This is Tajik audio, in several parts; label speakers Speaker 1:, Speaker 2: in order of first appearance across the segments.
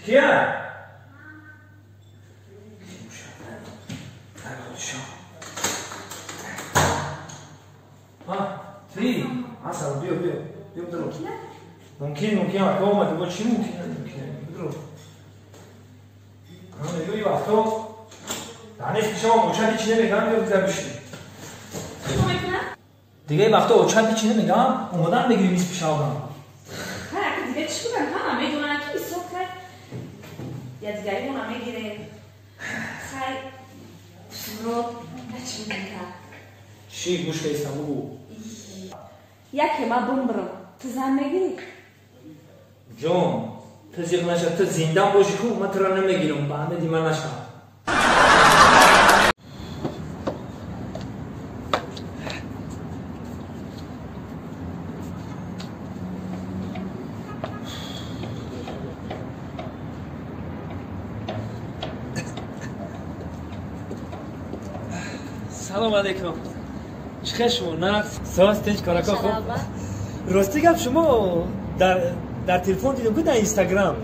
Speaker 1: Кия? Ти? Аса, биё, биё. Биё бидро. Мумкин, мумкин, вақто омадӣ, бо чӣ мумкин? Мумкин, бидро. Мегӯ, вақто данест ки шумо очади чӣ намегам, биё бизар бишин. Дига вақто очади чӣ намегам, омадан мегирим низ пишавдам.
Speaker 2: Ха, дига чӣ кунам? Ҳама медонанд ки мисол кай ядигаримона мегирем. Хай, шумро чӣ мегӯям?
Speaker 1: Чӣ гӯш кардистам, бугӯ.
Speaker 2: Яке ма бумбрам, ту зан мегирӣ?
Speaker 1: Ҷон, ту зиқ наша, ту зинда бошӣ ку, ман туро намегирам, ба ҳамеди ман нашав. Салом алейкум. Чӣ хел шумо? Нағз? Соз, тинч, корако хуб? Рости гап шумо дар телефон дидам ку дар Инстаграм.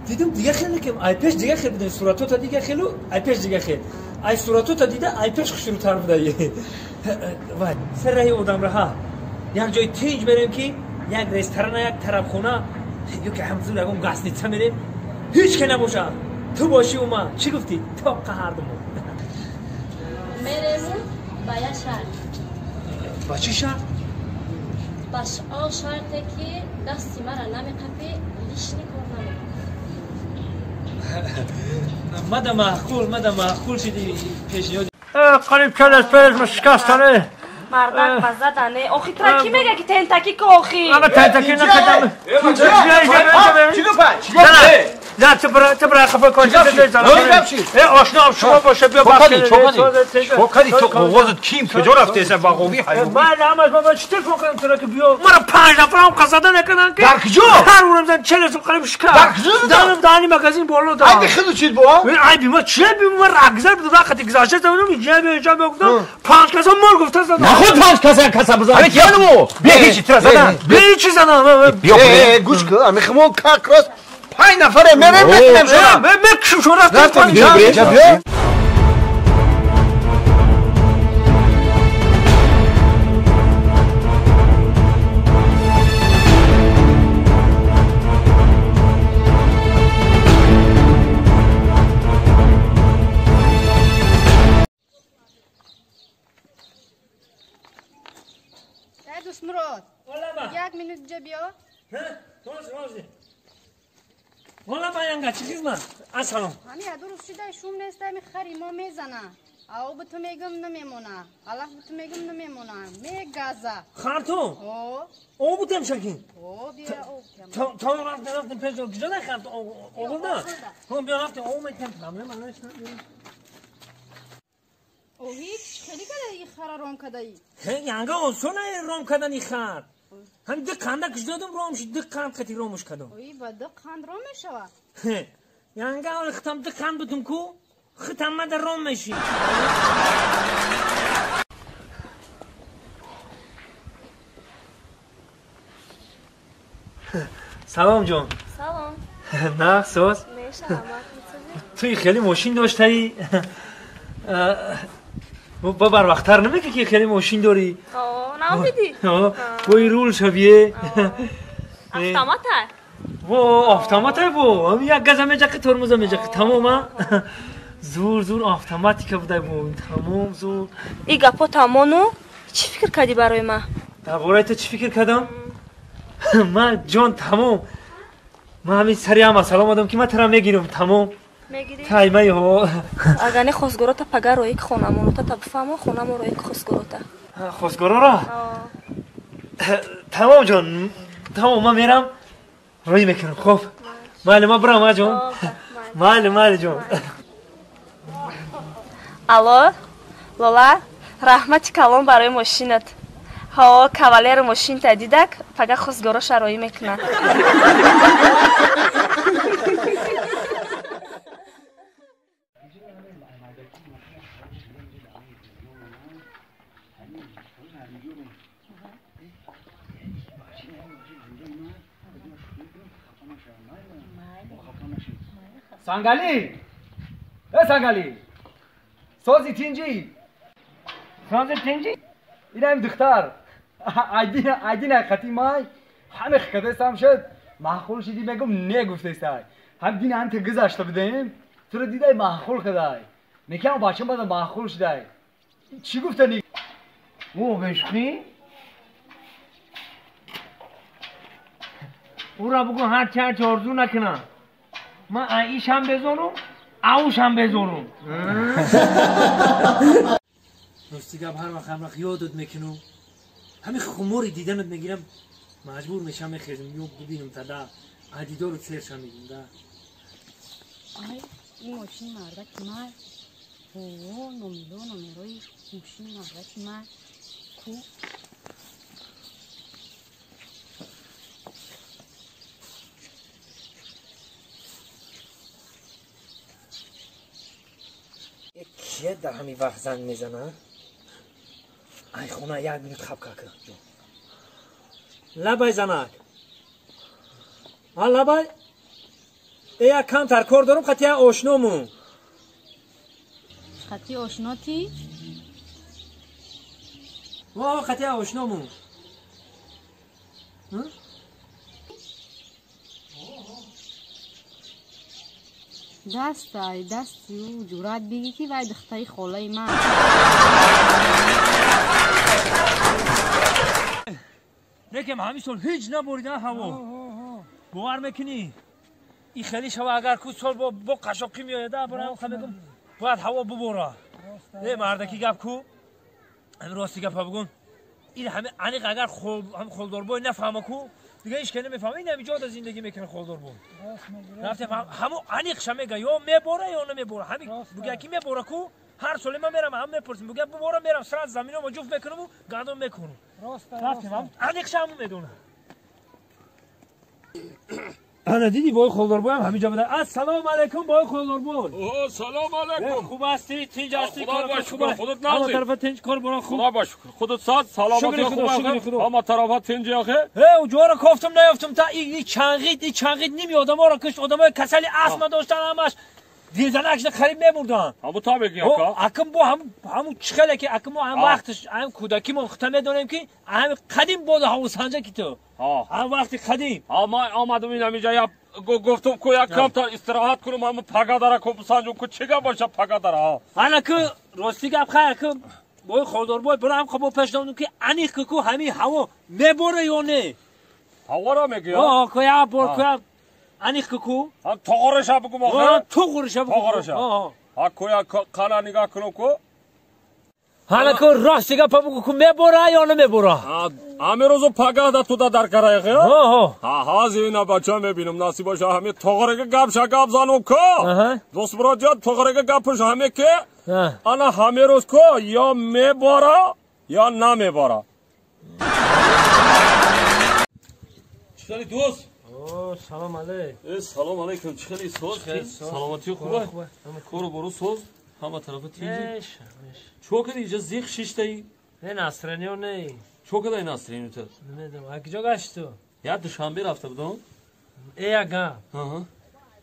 Speaker 1: Дидам дига хеле ки ай пеш дига хел будем, суратота дига хелу, ай пеш дига хел. Ай суратота дида ай пеш хушрӯтар будаи. Вай, сар раҳи одамраҳа. Як ҷои тинч мерем ки як ресторана, як тарабхона, ё ки ҳамзур ягон гастница мерем. Ҳеҷ ке набошад. Ту бошӣ у ман. Чӣ гуфтӣ? Тоққа ҳардумон.
Speaker 3: Мерему ба як шарт.
Speaker 1: Ба чӣ шарт?
Speaker 3: Ба он шарте ки дасти мара намеқапӣ, лишний кор намекунӣ.
Speaker 1: Мада маъқул, мада маъқул шиди пешниҳод.
Speaker 4: Қариб калаш пеш шикастане.
Speaker 2: Мардак ба задане. Охи тра ки мега ки тентаки ко охи?
Speaker 4: Ама тентаки накардам.
Speaker 5: Чӣ гуфт?
Speaker 4: نه تو برای خفه کن. آشنا شما باشه بیا بخش
Speaker 5: چوکادی تو قوازت کیم کجا رفته اصلا با قوی حیوان
Speaker 4: من همش بابا چی تلفن کنم تو را که بیا مرا 5 نفرم قصده نکنن که
Speaker 5: در کجا
Speaker 4: هر اونم زن 40 سال قریب شکر
Speaker 5: در کجا
Speaker 4: دارم دانی مگازین بالا دارم
Speaker 5: عیب خودو چید با
Speaker 4: عیب ما چه بی ما رگزر بود وقتی گذشته زدم اینجا بیا اینجا گفتم 5 کسا مال گفته زدم
Speaker 5: نه خود 5 کسا کسا بزن همه کیانمو بیا هیچ تر زدن
Speaker 4: بیا هیچ زدم
Speaker 5: بیا گوش کن همه خمون کاکراس 5 نفره میرم میکنم شما
Speaker 4: میکشم شما رفتم
Speaker 5: بیا
Speaker 6: دوست مراد یک minute جا بیا.
Speaker 1: والا باینگا چی خدمت؟ السلام.
Speaker 6: همین درست شده شوم نیست می خری ما میزنه. او به تو میگم نمیمونه. الله به تو میگم نمیمونه. میگازه.
Speaker 1: خرتون.
Speaker 6: او.
Speaker 1: او بودم شکین.
Speaker 6: او بیا او.
Speaker 1: تا رفتم پیش کجا نه خرت او نه. هم بیا رفتم او میتم تمام من نیست.
Speaker 6: او هیچ خیلی کده این خر رام کده ای.
Speaker 1: ینگا اصلا رام کردن این خر. هم دو قنده کش دادم رام شد دو قند قطی رامش کردم.
Speaker 6: اوی با دو قند رام میشوه.
Speaker 1: ینگا حال ختم دو قند بودم کو ختم من در رام میشی. سلام جان.
Speaker 3: سلام.
Speaker 1: نه سوز. توی خیلی ماشین داشتی. با بر وقتر نمیگه که خیلی ماشین داری.
Speaker 3: آه نمیدی.
Speaker 1: آه بوی رول شبیه.
Speaker 3: افتامات
Speaker 1: و افتامات بو. هم یک گزمه جق ترمز میجق تمام. زور زور افتاماتیک بوده بو تمام زور.
Speaker 3: ای گپو تمامو چی فکر کردی برای من؟
Speaker 1: درباره تو چی فکر کردم؟ من جان تمام. من همین سری هم سلام آدم که من ترا میگیرم تمام.
Speaker 3: میگیری؟
Speaker 1: تایمه ها.
Speaker 3: اگر نه خواستگارا پگه روی خونمون تا بفهمم خونمون روی خواستگارا.
Speaker 1: خواستگارا را؟ تمام جان تمام من میرم روی میکنم خب. مال ما برام جان. مال مال جان.
Speaker 3: الو لولا رحمت کلام برای ماشینت. ها کاوالر ماشین تا دیدک پگه خواستگارا شرایی میکنه.
Speaker 7: Сангали! Э Сангали! Сози тинҷи! Сози тинҷи? Инаим духтар. Айдин ҳақиқати май ҳаме хикадесам шуд. Маъқул шиди мегум не гуфтесай. Ҳам дин ҳам те гузашта будем. Туро дидай маъқул кадай. Мекам бачам бада маъқул шудай. Чӣ гуфтани?
Speaker 4: О, бешхи? Ура бугу ҳарчи ҳарчи орзу накунам. Ман аишам безорум, аушам безорум.
Speaker 1: Рости гап ҳар вақт ҳар вақт ёдат мекунам. Ҳамин хумори диданат мегирам, маҷбур мешам мехезам, ё бибинам тада, адидору серша мегим да.
Speaker 6: Ай, ин мошини мардаки май. О, номеро, номерои мошини мардаки май. Ку?
Speaker 1: Кие дар ҳамин вақт занг мезана? Ай хона як минут хаб кака. Лабай занак. А лабай? Э як камтар кор дорам, қати як ошному.
Speaker 6: Қати ошноти?
Speaker 1: Во, қати як ошному.
Speaker 6: Дастай, дасти ӯ ҷуръат бигӣ ки вай духтари холаи ман.
Speaker 1: Лекин ҳамин сол ҳеҷ наборида ҳаво. Бовар мекунӣ? Ин хеле шава агар ку сол бо қашоқӣ меояда, барам мегум бояд ҳаво бубора. Э мардаки гап ку? Ҳамин рости гапа бугун. Ин ҳами аниқ агар ҳам холдорбой нафаҳма ку, дига ҳеч ке намефаҳма. Ин ҳами ҷода зиндагӣ мекунад холдорбой. Рафтем ҳамо аниқша мега, ё мебора ё намебора. Ҳами буга ки мебора ку, ҳар соли ман мерам, ҳам мепурсим, буга бубора мерам, сразу заминомо ҷуфт мекунаму гандум мекунам. Рафтем, аниқша ҳаму медонам. Ана диди бой холдорбоям ҳамин ҷо буда. Ассалому алайкум бой холдорбой.
Speaker 8: О, салом алайкум.
Speaker 1: Хуб ҳастӣ? Тинҷ ҳастӣ?
Speaker 8: Худо ба шукр, худат нағзӣ.
Speaker 1: Ҳама тарафа тинҷ, кор борон хуб.
Speaker 8: Худо ба шукр. Худат сад, саломатӣ хуб. Ҳама тарафа тинҷ охе.
Speaker 1: Э, ҷоро кофтам наёфтам та и чанғид, и чанғид ними одаморо кушт, одамои касали астма доштан ҳамаш. Дилзанакшна қариб мебурданд.
Speaker 8: Ҳаму та мегӣ ака?
Speaker 1: Акм бо ҳаму чӣ хеле ки акм мо ҳам вақташ, ҳам кӯдакӣ мо хута медонем ки ҳам қадим бода ҳавосанҷа ки ту. Ҳам вақти қадим.
Speaker 8: Ҳа, ман омадам ин ҳаминҷа як гуфтам ку як камтар истироҳат кунам, ҳаму пагадара ку бисанҷум ку чӣ гап боша пагадара.
Speaker 1: Ана ку рости гап хай ку бой холдорбой бирам хо бо пеш донам ки аниқ ку ҳамин ҳаво мебора ё не.
Speaker 8: Ҳавора мегӣ?
Speaker 1: Ҳа, ку як бор ку аниқ ку.
Speaker 8: Ҳам тоғораша бугум охе?
Speaker 1: Тоғораша бугум.
Speaker 8: Тоғораша. Ҳа ку як қана нигаҳ кунам ку.
Speaker 1: Ҳана ку рости гапа бугу ку мебора ё намебора?
Speaker 8: Ҳамин рӯзу пагаҳ да туда дар карайхе? Ҳа, ҳозир ина бача мебинам, насиб боша ҳамин тоғорага гапша гап занум ку. Дӯст муроҷиат тоғорага гапаш ҳаме ки ана ҳамин рӯз ку ё мебора ё намебора. Чӣ хели дӯст?
Speaker 1: О, салом алейкум.
Speaker 8: Э, салом алейкум. Чӣ хели соз? Саломатӣ хуб? Кору бору соз? Ҳама тарафа тинҷи? Чо кади инҷа зиқ шиштаи?
Speaker 1: Не, насрениё не.
Speaker 8: Чо кадай насрениё ту?
Speaker 1: Намедонам. А куҷо гашти ту?
Speaker 8: Я Душанбе рафта будам.
Speaker 1: Э, ага.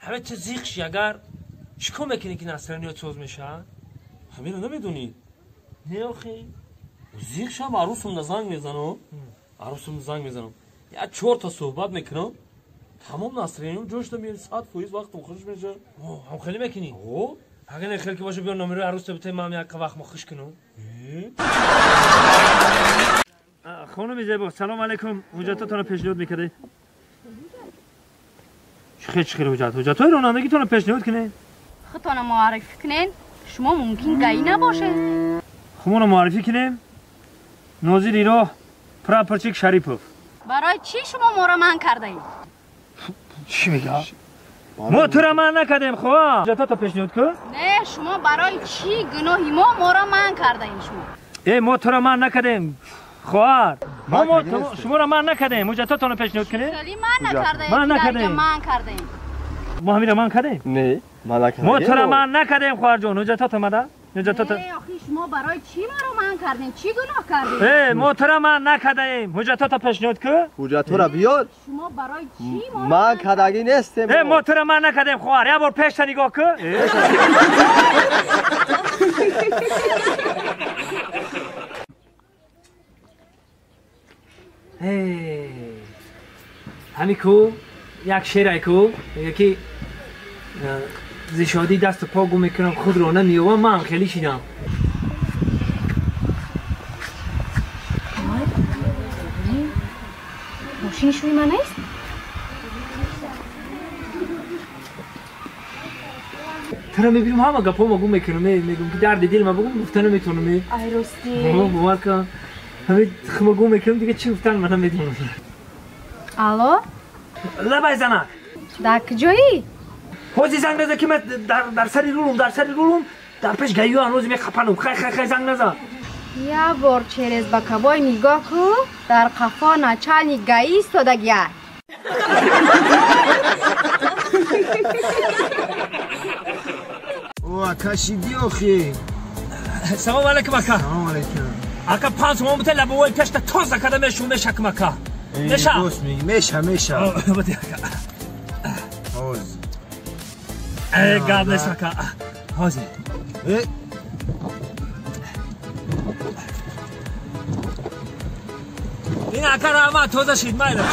Speaker 1: Ҳаме ту зиқ ши, агар чӣ кор мекунӣ ки насрениё соз мешавад?
Speaker 8: Ҳамеро намедонӣ?
Speaker 1: Не, охи.
Speaker 8: Зиқ шам, арӯсумда занг мезанам. Арӯсумда занг мезанам. Я чорта суҳбат мекунам. Тамом насрениём ҷошта меяд, 100% вақтам хуш мешавад.
Speaker 1: Ҳам хеле мекунӣ?
Speaker 8: О.
Speaker 1: Агар не хел ки боша, биё номерои арӯста битаи, ман як вақт мо хуш кунам. Хонуми зебо, салом алейкум. Ҳуҷҷатотонро пешниҳод мекардед? Чӣ хел чӣ хел ҳуҷҷат? Ҳуҷҷатҳои ронандагитонро пешниҳод кунед.
Speaker 6: Худтонро муаррифӣ кунед. Шумо мумкин гаӣ набошед.
Speaker 1: Худмонро муаррифӣ кунем. Нозири роҳ прапорчик Шарипов.
Speaker 6: Барои чӣ шумо моро манъ кардаед?
Speaker 1: Чӣ мегӯяд? Мо туро манъ накардем, хоҳар. Ҳуҷҷатотро пешниҳод кун.
Speaker 6: Не, шумо барои чӣ гуноҳи мо моро манъ кардаед шумо?
Speaker 1: Э, мо туро манъ накардем, хоҳар. Мо шуморо манъ накардем. Ҳуҷҷатотонро пешниҳод кунед.
Speaker 6: Хеле манъ накардаед. Манъ накардем. Манъ кардаем.
Speaker 1: Мо ҳаминро манъ кардем?
Speaker 5: Не, манъ накардем.
Speaker 1: Мо туро манъ накардем, хоҳарҷон. Ҳуҷҷатотро мада.
Speaker 4: ҳуҷҷатота.
Speaker 6: Охи шумо барои чӣ маро манъ кардем? Чӣ гуноҳ кардем?
Speaker 4: Мо тура манъ накардаем. Ҳуҷҷатота пешниҳод кун.
Speaker 9: Ҳуҷҷатора биёр.
Speaker 6: Шумо барои чӣ моро
Speaker 9: манъ кардагӣ нестем?
Speaker 4: Мо тура манъ накардаем, хоҳар. Як бор пешта нигоҳ кун. Ҳами ку як шере ку мега ки зи шодӣ дасту по гум мекунам, худро намеёбам. Ман хеле шидам.
Speaker 6: Мошини шуи ман нест?
Speaker 4: Тура мебинам, ҳама гапҳома гум мекунам. Мегӯм ки дарди дилма бугум, гуфта наметавонам.
Speaker 2: Ай ростӣ,
Speaker 4: бовар кун, ҳами хума гум мекунам, дига чӣ гуфтан ман намедонам.
Speaker 6: Алло,
Speaker 4: лабай занак,
Speaker 6: дар куҷоӣ?
Speaker 4: Ҳозир занг назан ки ман дар сари рулум, дар сари рулум, дар пеш гаю ҳанӯз мехапанум. Хай, хай, хай, занг назан.
Speaker 6: Як бор через боковой нигоҳ кун, дар қафо начальник ГАИ истодагия.
Speaker 5: О, ака, шидӣ охи?
Speaker 4: Салом алейкум, ака.
Speaker 5: Салом алейкум.
Speaker 4: Ака, 5 сомон бите, лабовои пешта тоза карда мешум, мешакм, ака. Меша?
Speaker 5: Рост меги, меша, меша.
Speaker 4: Ака.
Speaker 5: Ҳоз.
Speaker 4: Гап нест, ака. Ҳозир. Ин, ака, раҳмат, тоза шид, майла.